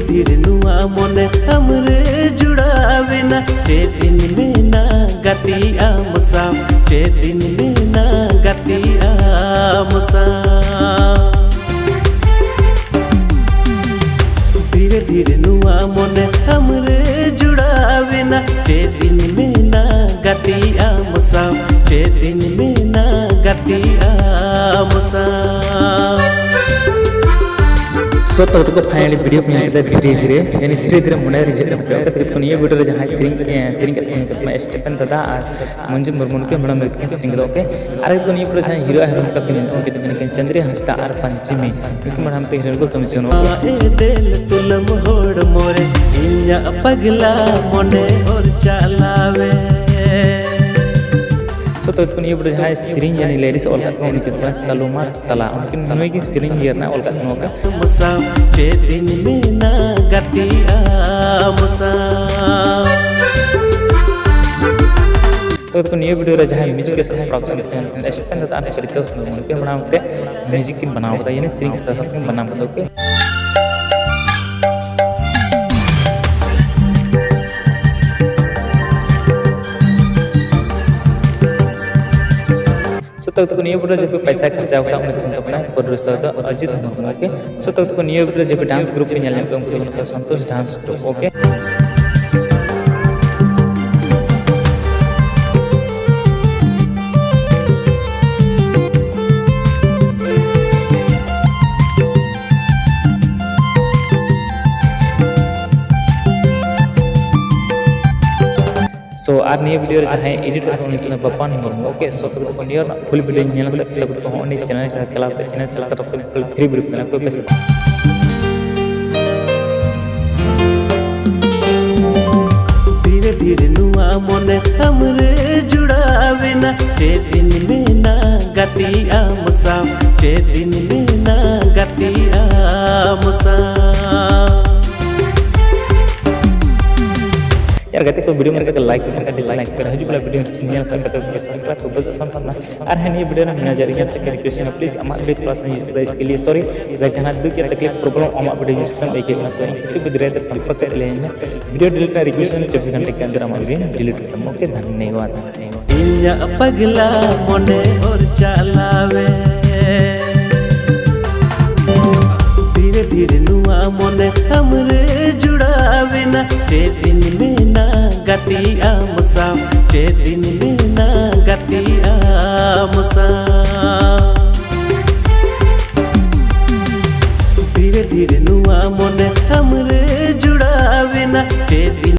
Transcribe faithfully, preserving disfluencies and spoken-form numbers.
ᱛᱤᱨᱮ ᱱᱚᱣᱟ ᱢᱚᱱᱮ ᱟᱢᱨᱮ ᱡᱩᱲᱟᱣᱮᱱᱟ, ᱪᱮᱫ ᱤᱧ ᱢᱮᱱᱟ ᱜᱟᱛᱮ ᱟᱢ ᱥᱟᱶ, ᱪᱮᱫ ᱤᱧ ᱢᱮᱱᱟ ᱜᱟᱛᱮ ᱟᱢ ᱥᱟᱶ᱾ ᱫᱷᱤᱨᱮ ᱫᱷᱤᱨᱮ ᱱᱚᱣᱟ ᱢᱚᱱᱮ ᱟᱢᱨᱮ ᱡᱩᱲᱟᱣᱮᱱᱟ, ᱪᱮᱫ ᱤᱧ ᱢᱮᱱᱟ ᱜᱟᱛᱮ ᱟᱢ ᱥᱟᱶ, ᱪᱮᱫ ᱤᱧ ᱢᱮᱱᱟ ᱜᱟᱛᱮ ᱟᱢ ᱥᱟᱶ᱾ ᱥᱚᱛ ᱛᱟᱠᱚ ᱯᱷᱟᱭᱱᱟᱞᱤ ᱵᱷᱤᱰᱤᱭᱳ ᱠᱚ ᱧᱮᱞ ᱠᱟᱛᱮ ᱫᱷᱤᱨᱮ ᱫᱷᱤᱨᱮ, ᱭᱟᱱᱤ ᱫᱷᱤᱨᱮ ᱫᱷᱤᱨᱮ ᱢᱚᱱᱮ ᱨᱤᱡᱷᱟᱹᱜ ᱠᱟᱱ ᱛᱟᱯᱮᱭᱟ᱾ ᱚᱱᱠᱟ ᱛᱮᱜᱮ ᱱᱤᱭᱟᱹ ᱵᱷᱤᱰᱤᱭᱳ ᱨᱮ ᱡᱟᱦᱟᱸᱭ ᱥᱮᱨᱮᱧ, ᱥᱮᱨᱮᱧ ᱠᱟᱛᱮ ᱠᱚ ᱩᱱᱤ ᱠᱟᱛᱷᱟ ᱥᱴᱤᱯᱷᱮᱱ ᱫᱟᱫᱟ ᱟᱨ ᱢᱚᱧᱡᱩ ᱢᱩᱨᱢᱩ ᱱᱩᱠᱤᱱ ᱢᱮᱰᱟᱢ ᱱᱩᱠᱤᱱ ᱥᱮᱨᱮᱧ ᱠᱟᱫᱟ᱾ ᱳᱠᱮ, ᱟᱨ ᱱᱤᱭᱟᱹ ᱯᱚᱨᱮ ᱡᱟᱦᱟᱸᱭ ᱦᱤᱨᱳ ᱟᱨ ᱦᱤᱨᱳᱭᱤᱱ ᱠᱚ ᱢᱮᱱᱟᱜ, ᱩᱱᱠᱤᱱ ᱫᱚ ᱠᱟᱱᱟ ᱠᱤᱱ ᱪᱟᱸᱫᱽᱨᱤ ᱦᱟᱸᱥᱫᱟ ᱟᱨ ᱯᱟᱧᱪᱤᱢᱤ᱾ ᱱᱩᱠᱤᱱ ᱢᱮᱰᱟᱢ ᱛᱮ ᱦᱤᱨᱳᱭᱤᱱ ᱠᱚ ᱠᱟᱹᱢᱤ ᱪᱚᱱᱚᱜ ᱠᱟᱱᱟ᱾ ᱮᱫᱮᱞ ᱛᱩᱞᱟᱹᱢ ᱦᱚᱲᱢᱚ ᱨᱮ ᱤᱧᱟᱜ ᱯᱟᱜᱽᱞᱟ ᱢᱚᱱᱮ ᱚᱨ ᱪᱟᱞᱟᱣᱮ᱾ ᱥᱚᱛᱚ ᱠᱚ ᱱᱤᱭᱟᱹ ᱯᱚᱨᱮ ᱡᱟᱦᱟᱸᱭ ᱥᱮᱨᱮᱧ ᱭᱟᱱᱤ ᱞᱤᱨᱤᱠᱥ ᱚᱞ ᱠᱟᱫ ᱛᱟᱵᱚᱱᱟ, ᱩᱱᱤ ᱫᱚ ᱠᱟᱱᱟ ᱥᱟᱞᱩᱢᱟ ᱛᱟᱞᱟ᱾ ᱩᱱᱠᱤᱱ ᱱᱩᱭ ᱜᱮ ᱥᱮᱨᱮᱧ ᱤᱭᱟᱹ ᱨᱮᱱᱟᱜ ᱚᱞ ᱠᱟᱫ ᱱᱚᱣᱟ ᱠᱚ᱾ ᱟᱢ ᱥᱟᱶ ᱪᱮᱫ ᱤᱧ ᱢᱮᱱᱟ ᱜᱟᱛᱮ ᱟᱢ ᱥᱟᱶ᱾ ᱛᱚ, ᱛᱚ, ᱱᱤᱭᱟᱹ ᱵᱷᱤᱰᱤᱭᱳ ᱨᱮ ᱡᱟᱦᱟᱸᱭ ᱢᱤᱭᱩᱡᱤᱠ ᱥᱟᱥᱯᱮᱱᱥ ᱯᱨᱚᱰᱟᱠᱥᱚᱱ ᱠᱟᱱᱟ, ᱥᱴᱮᱯᱮᱱ ᱫᱟᱫᱟ ᱟᱨ ᱯᱨᱤᱛᱳᱥ ᱢᱩᱨᱢᱩ, ᱱᱩᱠᱤᱱ ᱵᱟᱱᱟᱣ ᱛᱮ ᱢᱤᱭᱩᱡᱤᱠ ᱠᱤᱱ ᱵᱮᱱᱟᱣ ᱠᱟᱫᱟ, ᱭᱟᱱᱤ ᱥᱮᱨᱮᱧ ᱥᱟᱥᱟᱯ ᱠᱤᱱ ᱵᱮᱱᱟᱣ ᱠᱟᱫᱟ᱾ ᱳᱠᱮ, ᱥᱚᱛᱚ ᱛᱟᱠᱚ ᱱᱤᱭᱟᱹ ᱵᱷᱤᱰᱤᱭᱳ ᱨᱮ ᱡᱟᱦᱟᱸᱭ ᱯᱮ ᱯᱚᱭᱥᱟ ᱠᱷᱚᱨᱪᱟ ᱠᱟᱫᱟ, ᱩᱱᱤ ᱫᱚ ᱠᱟᱱ ᱛᱟᱵᱚᱱᱟᱭ ᱯᱨᱚᱰᱭᱩᱥᱟᱨ ᱫᱚ ᱚᱡᱤᱛ ᱢᱩᱨᱢᱩ᱾ ᱳᱠᱮ, ᱥᱚᱛᱚ ᱛᱟᱠᱚ ᱱᱤᱭᱟᱹ ᱵᱷᱤᱰᱤᱭᱳ ᱨᱮ ᱡᱟᱦᱟᱸᱭ ᱯᱮ ᱰᱟᱱᱥ ᱜᱨᱩᱯ ᱯᱮ ᱧᱮᱞ ᱧᱟᱢ ᱠᱟᱫᱟ, ᱩᱱᱠᱩ ᱫᱚ ᱠᱟᱱᱟ ᱠᱚ ᱥᱚᱱᱛᱳᱥ ᱰᱟᱱᱥ ᱜᱨᱩᱯ᱾ ᱳᱠᱮ, ᱥᱳ, ᱟᱨ ᱱᱤᱭᱟᱹ ᱵᱷᱤᱰᱤᱭᱳ ᱨᱮ ᱡᱟᱦᱟᱸᱭ ᱮᱰᱤᱴ ᱠᱟᱫᱟ, ᱩᱱᱤ ᱠᱟᱱᱟ ᱵᱟᱯᱟᱱ ᱢᱩᱨᱢᱩ᱾ ᱳᱠᱮ, ᱥᱚᱛᱚ ᱛᱟᱠᱚ ᱱᱤᱭᱟᱹ ᱨᱮᱱᱟᱜ ᱯᱷᱩᱞ ᱵᱷᱤᱰᱤᱭᱳ ᱧᱮᱞ ᱥᱮ ᱛᱟᱠᱚ ᱛᱟᱠᱚ ᱦᱚᱸ ᱩᱱᱤ ᱪᱮᱱᱮᱞ ᱨᱮ ᱪᱟᱞᱟᱣ ᱠᱟᱛᱮ ᱪᱮᱱᱮᱞ ᱥᱟᱵᱥᱠᱨᱟᱭᱤᱵ ᱯᱷᱨᱤ ᱵᱷᱤᱰᱤᱭᱳ ᱠᱟᱱᱟ ᱠᱚ, ᱯᱮᱥᱮ᱾ ᱫᱷᱤᱨᱮ ᱫᱷᱤᱨᱮ ᱱᱚᱣᱟ ᱢᱚᱱᱮ ᱟᱢᱨᱮ ᱡᱩᱲᱟᱣᱮᱱᱟ, ᱪᱮᱫ ᱤᱧ ᱢᱮᱱᱟ ᱜᱟᱛᱮ ᱟᱢ ᱥᱟᱶ, ᱪᱮᱫ ᱤᱧ ᱢᱮᱱᱟ ᱜᱟᱛᱮ ᱟᱢ ᱥᱟᱶ᱾ ᱟᱨ ᱜᱟᱛᱮ ᱠᱚ, ᱵᱷᱤᱰᱤᱭᱳ ᱢᱚᱡᱽ ᱠᱷᱟᱱ ᱞᱟᱭᱤᱠ ᱯᱮ, ᱵᱟᱠᱷᱟᱱ ᱰᱤᱥᱞᱟᱭᱤᱠ ᱯᱮ᱾ ᱦᱤᱡᱩᱜ ᱠᱟᱱᱟ ᱵᱷᱤᱰᱤᱭᱳ ᱧᱮᱞ ᱥᱟᱱ ᱠᱷᱟᱱ ᱥᱟᱵᱥᱠᱨᱟᱭᱤᱵ ᱠᱚ ᱵᱮᱞ ᱥᱟᱱ ᱥᱟᱱ ᱢᱟ᱾ ᱟᱨ ᱦᱮᱸ, ᱱᱤᱭᱟᱹ ᱵᱷᱤᱰᱤᱭᱳ ᱨᱮ ᱢᱮᱱᱟᱡᱟᱨ ᱤᱧ ᱥᱮ ᱠᱨᱤᱥᱤᱭᱟᱱ ᱯᱞᱤᱡ ᱟᱢᱟᱜ ᱵᱷᱤᱰᱤᱭᱳ ᱛᱷᱚᱲᱟ ᱥᱟ ᱤᱥᱠᱮ ᱞᱤᱭᱮ ᱥᱚᱨᱤ, ᱡᱟᱦᱟᱸ ᱫᱩᱠ ᱭᱟ ᱛᱟᱠᱞᱤᱯ ᱯᱨᱚᱵᱞᱮᱢ ᱟᱢᱟᱜ ᱵᱷᱤᱰᱤᱭᱳ ᱡᱩᱥ ᱠᱟᱛᱮᱢ ᱟᱹᱭᱠᱟᱹᱣ ᱠᱟᱱᱟ, ᱛᱚ ᱤᱧ ᱠᱤᱥᱤ ᱠᱚ ᱫᱤᱨᱟᱭ ᱛᱮ ᱥᱚᱢᱯᱚᱨᱠ ᱠᱟᱛᱮ ᱞᱟᱹᱭ ᱢᱮ᱾ ᱵᱷᱤᱰᱤᱭᱳ ᱰᱤᱞᱤᱴ ᱨᱮᱱᱟᱜ ᱨᱤᱠᱣᱮᱥᱴ ᱪᱚᱵᱵᱤᱥ ᱜᱷᱚᱱᱴᱟ ᱠᱮ ᱟᱱᱫᱟᱨ ᱟᱢᱟᱜ ᱵᱷᱤᱰᱤᱭᱳ ᱰᱤᱞᱤᱴ ᱠᱟᱛᱟᱢ᱾ ᱳᱠᱮ, ᱫᱷᱚᱱᱱᱚᱵᱟᱫ᱾ ᱤᱧᱟᱹᱜ ᱯᱟᱜᱽᱞᱟ ᱢᱚᱱᱮ ᱚᱨ ᱪᱟᱞᱟᱣᱮ ᱫᱷᱤᱨᱮ ᱫᱷᱤᱨᱮ ᱱᱚᱣᱟ ᱢᱚᱱᱮ ᱟᱢᱨᱮ ᱡᱩᱲᱟᱣᱮᱱᱟ᱾ ᱪᱮᱫ ᱤᱧ ᱢᱮᱱᱟ ᱜᱟᱛᱮ ᱟᱢ ᱥᱟᱶ, ᱪᱮᱫ ᱤᱧ ᱢᱮᱱᱟ ᱜᱟᱛᱮ ᱟᱢ ᱥᱟᱶ᱾ ᱫᱷᱤᱨᱮ ᱫᱷᱤᱨᱮ ᱱᱚᱣᱟ ᱢᱚᱱᱮ ᱟᱢᱨᱮ